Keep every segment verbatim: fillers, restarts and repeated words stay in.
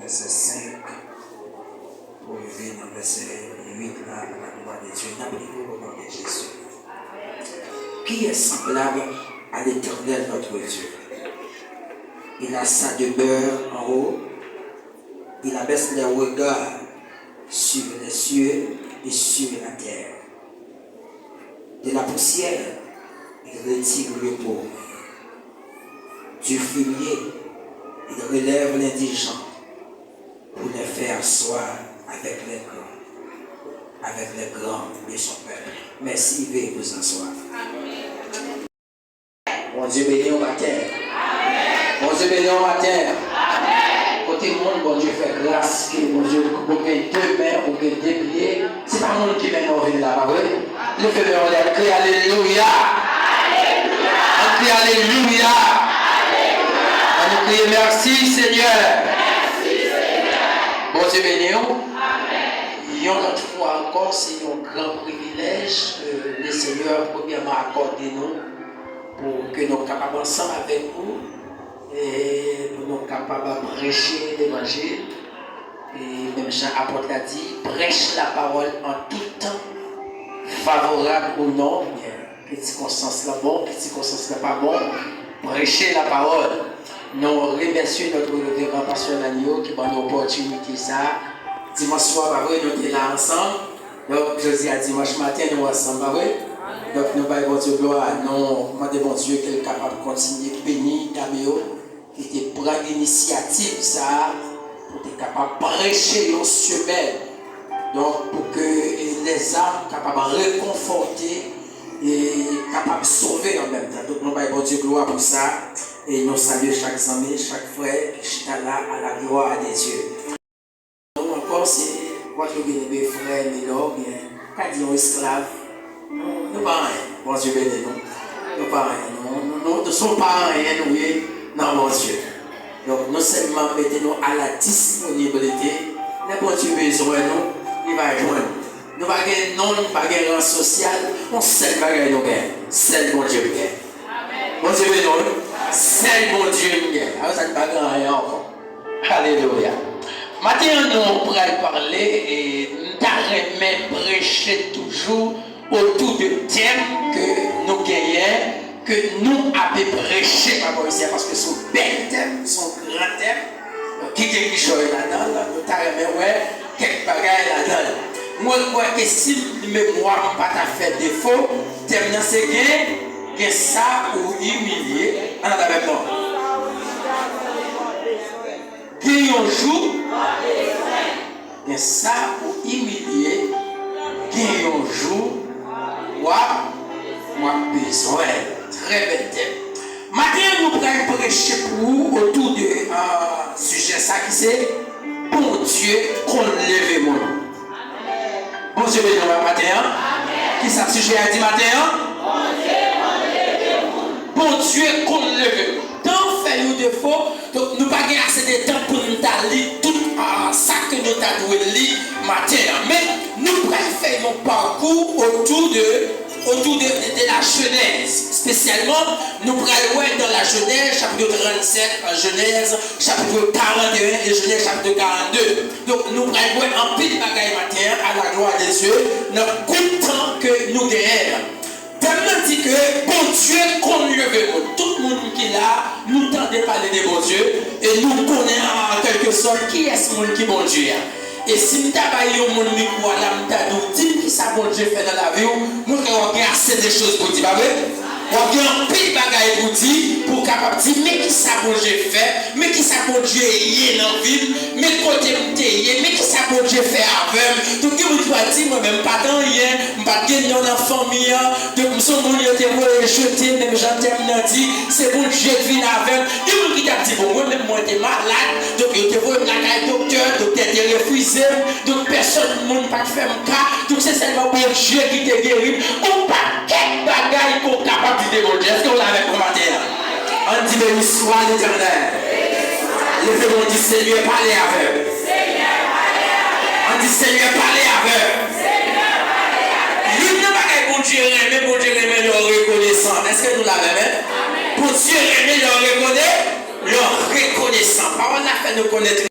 Vèsè senk pou rive nan vèsè uit la, a la glwa de Dye. N ap li pou ou, o non de Jezi. Qui est semblable à l'Éternel notre Dieu? Il a sa demeure en haut, il abaisse les regards sur les cieux et sur la terre. De la poussière, il retire le pauvre. Du fumier, il relève l'indigent pour les faire asseoir avec les grands, avec les grands de son peuple. Mèsi, veye pou aswè. Bondye beni w maten. Bondye beni w maten. Kote moun Bondye fè gras, ke Bondye, ou gen de men, ou gen de pye, se pa moun ki mennen w vin la, pa vre? Leve men w anlè, kriye alelouya. Ann kriye alelouya. Ann kriye mèsi, Senyè. Bondye beni w. Yon lòt fwa ankò, se yon gran privilèj ke Lesenyè premyèman akòde nou pou ke nou kapab ansanm avèk ou e pou nou kapab preche levanjil. E menm jan apot la di, prêche la parole en tout temps, favorable ou non, ke sikonstans lan bon, ke sikonstans lan pa bon, preche la parole. Nou remèsye notre révérend Pasteur Nanio ki ban nou opòtinite sa a. Dimanch swa, pa vre, nou te la ansanm. Donk, jodi a dimanch maten, nou ansanm, pa vre? Donk, nou bay Bondye glwa, nou mande Bondye ke l kapab kontinye beni dam yo ki te pran inisyativ sa a pou te kapab preche yon semèn. Donk, pou ke, e, lèzam kapab rekonfòte e kapab sove an menm tan. Donk, nou bay Bondye glwa pou sa. E nou salye chak zanmi, chak frè ki chita la, à la gloire de Dieu. Nou ankò, se Gwadloup, byeneme, frè Milò, oubyen ka di yon esklav. Nou, nou pa anyen. Bondye beni nou. Nou pa anyen. Nou, nou, nou, nou se yon pa anyen nou ye nan Bondye. Donk, nou sèlman mete nou a la disponibilite. Lè Bondye bezwen nou, li va jwenn nou. Nou pa gen non, nou pa gen ran sosyal. Yon sèl bagay nou gen. Sèl Bondye nou gen. Bondye beni nou, wi. Sèl Bondye nou gen. Apre sa, nou pa gen anyen ankò. Alelouya. Maten an, nou pral pale, e m ta renmen preche toujou otou de tèm ke nou genyen, ke nou ape preche pa bò isi a, paske se yon bèl tèm, se yon gran tèm, ki gen kichòy ladan l, nou ta renmen wè kèk bagay ladan l. Mwen kwè ke si memwa m pa ta fè defo, tèm nan se gen, gen sa ou imilye. Ann avè m non. Gen yon jou, gen sa ou imilye, gen yon jou w ap, w ap bezwen. Trè bèl tèm. Maten an, nou pral preche pou ou otou de, euh, sijè sa ki se Bondye konn leve moun. Bondye beni nou maten an. Kisa sijè a di maten an? Bondye konn leve moun. Tan fè yon defo, donk nou pa gen ase de tan pou n ta li tout, ah, sa ke nou ta dwe li maten an. Men, nou pral fè yon pakou otou de, otou de, de, de la Genèse. Espesyalman, nou pral wè dans la Genèse, chapitre trente-sept, Genèse, chapitre quarante et un et Genèse, chapitre quarante-deux. Donk, nou pral wè anpil bagay maten an, à la gloire de Dieu, nan kout tan ke nou genyen an. Tèm nan di ke Bondye konn leve moun. Tout moun ki la, nou tande pale de Bondye, e nou konnen, an kèlke sòt, kiyès moun ki Bondye a. E si m ta bay yon moun mikwo a la, m ta di w, di m kisa Bondye fè nan lavi w, mwen kwè w ap gen assez de choses pou di, pa vre? W ap gen anpil bagay pou di, pou w kapab di, men kisa Bondye fè, men kisa Bondye ye nan vi m, men kote m te ye, men kisa Bondye fè avè m. Donk, gen moun ki pral di, mwen menm, m pa t anyen, m pa t gen non nan fanmi an, donk, m se yon moun yo te voye jete, menm jan tèm nan di, se Bondye k vin avè m. Gen moun ki t ap di, bon, mwen menm, mwen te malad, donk, yo te voye m lakay doktè, doktè te refize m, donk, pèsonn moun pa t fè m ka, donk, se sèlman Bondye ki te geri m. Yon pakèt bagay ke w kapab di de Bondye. Èske w la avèk mwen maten an? Ann di, beni swa Letènèl. Leve men w, di, Senyè, pale avè m. Ann di, Senyè, pale avè m. Youn nan bagay Bondye renmen, Bondye renmen lè w rekonesan. Èske nou la avè m? Bondye renmen lè w rekone-, lè w rekonesan. Pawòl la fè nou konnen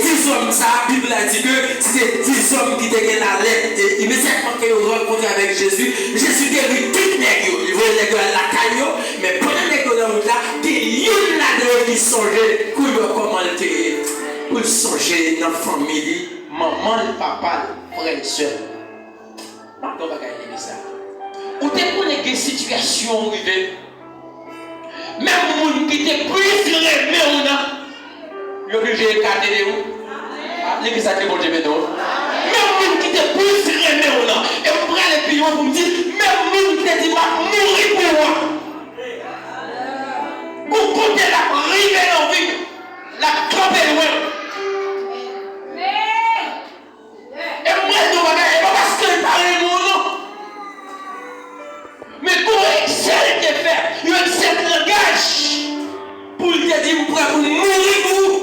Dizòm sa a, Bib la di ke se te dizòm ki te gen lalèp. E imedyatman ke yo rankontre avèk Jezi, Jezi geri tout nèg yo. Li voye nèg yo al lakay yo, men pandan nèg yo nan wout la, gen youn ladan yo ki sonje kou yo kòman l te ye. Pou l sonje nan fanmi li, manman l, papa l, frè l, sè l. M ap di w bagay legliz la. Ou te konnen gen sitiyasyon ou rive. Menm moun ki te plis renmen w nan, yo blije ekate de ou. Ah, legliz sa ke Bondye beni w. Menm moun ki te plis renmen w nan. E m prale pi lwen pou m di, menm moun ki te di, "M ap mouri pou ou" an. Gon kote l ap rive nan vi, l ap kanpe lwen. E mwen di w bagay, e pa paske l pa renmen w non. Men gon eksè l te fè, yon eksè de langaj, pou l te di, "M prè pou m mouri pou ou."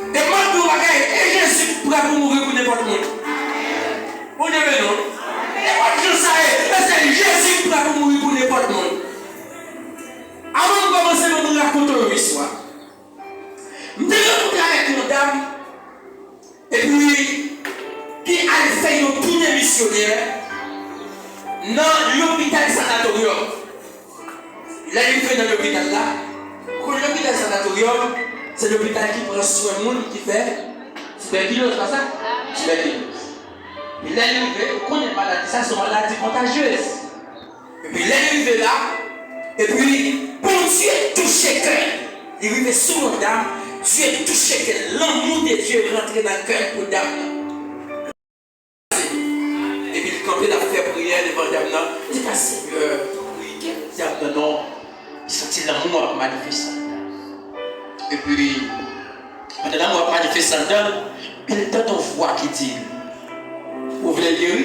E m ap di w bagay, e Jezi k prè pou mouri pou nenpòt moun. Bondye beni w. Nenpòt jan sa ye, men se Jezi k prè pou mouri pou nenpòt moun. Avan m kòmanse, ban m rakonte w yon istwa. M te rankontre avèk yon dam, epi ki al fè yon tounen misyonè nan lopital sanatoryòm. Lè li rive nan lopital la, ou konn lopital sanatoryòm, se lopital ki pran swen moun ki fè tibèkiloz, pa sa? Tibèkiloz. Epi lè li rive, ou konnen maladi sa, se yon maladi kontajyez. Epi lè li rive la, epi Bondye touche kè l. Li rive sou yon dam, Dye touche kè l. Lanmou de Dye rantre nan kè l pou dam nan. Epi l kanpe, l ap fè priyè devan dam nan. Li di, "Senyè, priye dam nan non." Li santi lanmou ap manifeste anndan. Epi, pandan lanmou ap manifeste anndan, li tande yon vwa ki di, "Ou vle l geri?"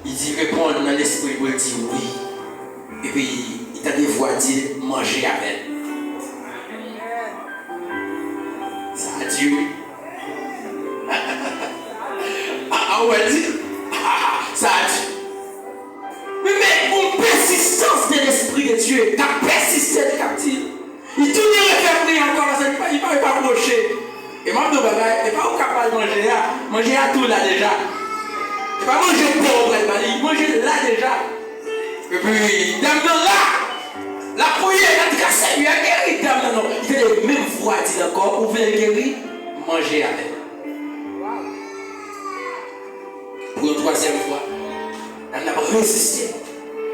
Li di, reponn nan lespri l pou l di wi. Epi li tande vwa di l, "Manje avè l." Sa a di wi. A, a, ou wè l di? Sa a di. Men, men, yon pèsistans de lespri de Dye k ap pèsiste, k ap di, li tounen refè priyè ankò, paske li pa, li pa, li pa pwoche. E m ap di w bagay, e pa ou k ap ba l manje a, manje a tou la deja. E pa manje pò ou pral ba li, manje la deja. Epi, dam nan la, l ap priye, l ap di, "Senyè, geri dam nan non." Li tande menm vwa di l ankò, "Ou vle l geri? Manje avè l." Pou yon twazyèm fwa, dam nan ap reziste.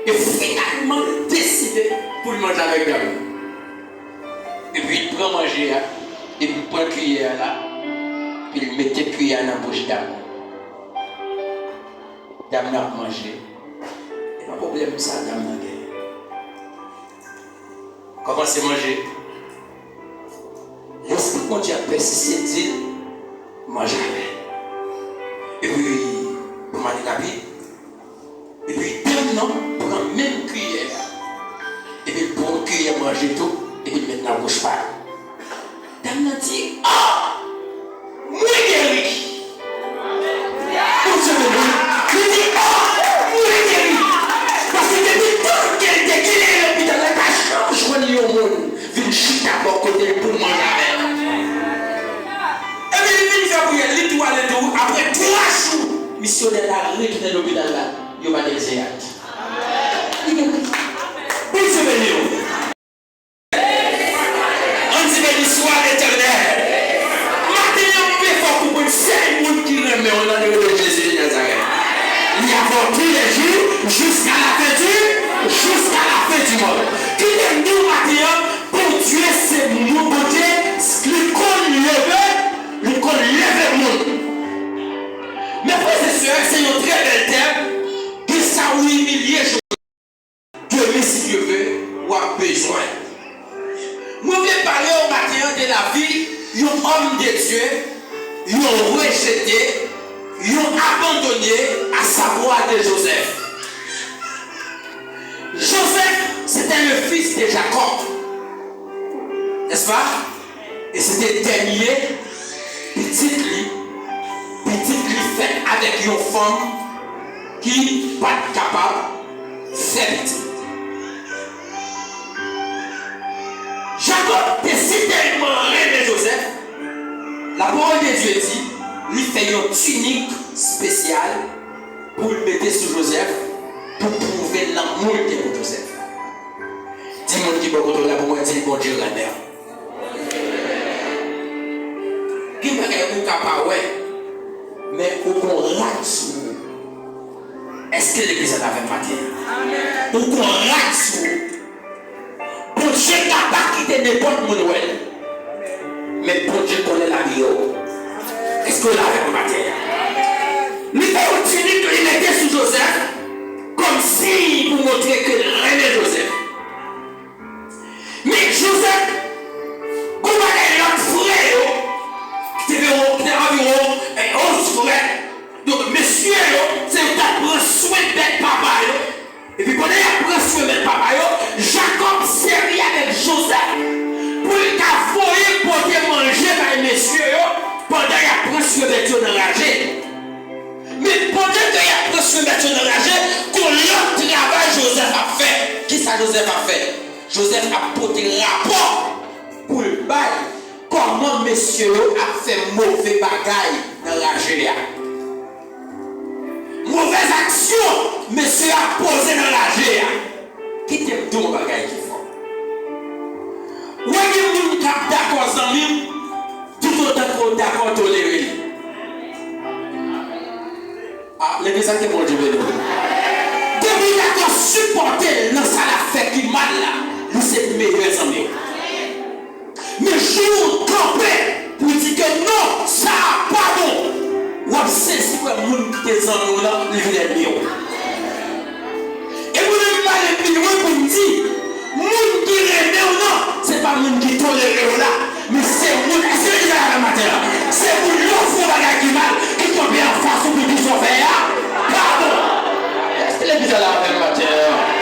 E finalman, li deside pou l manje avèk dam nan. Epi l pran manje a, epi l pran kiyè a la, epi l mete kiyè a nan bouch dam nan. Dam nan ap manje. E pa pwoblèm sa dam nan genyen. Kòmanse manje. Lespri Bondye ap pèsiste di l, manje avè l. Epi, pou m ale rapid, epi dam nan pran menm kiyè a, epi l pran kiyè manje tou, epi l met nan bouch pa l. Dam nan di, "Ah! Mwen geri!" Bondye beni w. Li di, "Oh, mwen geri." Paske depi tan ke l te genyen lopital la, li pa janm jwenn yon moun vin chita bò kote l pou l manje avè l. Epi li vin fè priyè, li tou ale tou. Apre twa jou, misyonè la retounen lopital la. Yo ba l egzeyat. Li geri. Bondye beni w. Ann di, "Beni swa Letènèl." Maten an, m vle fè w konprann sèl moun ki renmen w nan le nom de Jésus de Nazareth. Li avè w tou lè jou, jiska la fen di, jiska la fen di mond. Kite m di w maten an, Bondye se moun, Bondye, li konn leve, li konn leve moun. Mes frères et sœurs, se yon trè bèl tèm, de sa ou imilye. Demen, si Dye vle, w ap bezwen. Mwen vle pale w maten an de lavi yon òm de Dye, yon rejete, yon abandone, asavwa de Joseph. Joseph, c'était le fils de Jacob, n'est-ce pas? E se te dènye pitit li, pitit li fèt avèk yon fanm ki pa t kapab fè pitit. Jakòb te si tèlman renmen Jozèf, l La parole de Dieu di, li fè yon tinik espesyal pou l mete sou Jozèf, pou pwouve lanmou l gen pou Jozèf. Di moun ki bò kote w la pou mwen, di l, Bondye grandè. Gen bagay ou ka pa wè, men ou gon rad sou ou. Èske legliz la avè m maten an? Ou gon rad sou ou. Bondye ka pa kite nenpòt moun wè l. Men Bondye konnen lavi yo. Èske w la avè m maten an? Li fè yon tinik, li mete sou Jozèf kòm siy pou montre ke l renmen Jozèf. Men Jozèf, gon bagay lòt frè yo, ki te, ki te anviwon, eh, onz frè. Donk, mesye yo, se yo k t ap pran swen bèt papa yo. Epi pandan y ap pran swen bèt papa yo, Jakòb sèvi avèk Jozèf pou l ka voye pote manje bay mesye yo pandan y ap pran swen bèt yo nan raje. Men pandan ke y ap pran swen bèt yo nan raje, gon lòt travay Jozèf ap fè. Kisa Jozèf ap fè? Jozèf ap pote rapò pou l bay kòman mesye yo ap fè move bagay nan raje a. Movèz aksyon mesye yo ap poze nan raje a. Kite m di w yon bagay ki fò. Ou wè gen moun k ap dakò zanmi w, toutotan ke w dakò tolere l. Ah, legliz la, ke Bondye beni w. Depi w dakò sipòte l nan sa l ap fè ki mal la, li se meyè zanmi w. Men jou w kanpe pou w di ke non, sa a pa bon, w ap sezi wè moun ki te zanmi w lan, li vin ènmi w. E mwen menm m ale pi lwen pou m di, moun ki renmen w lan, se pa moun ki tolere w la, men se moun, èske legliz la la maten an? Se moun lè w fè yon bagay ki mal, ki kanpe anfas ou pou di sa w fè a pa bon. Èske legliz la la avè m maten an?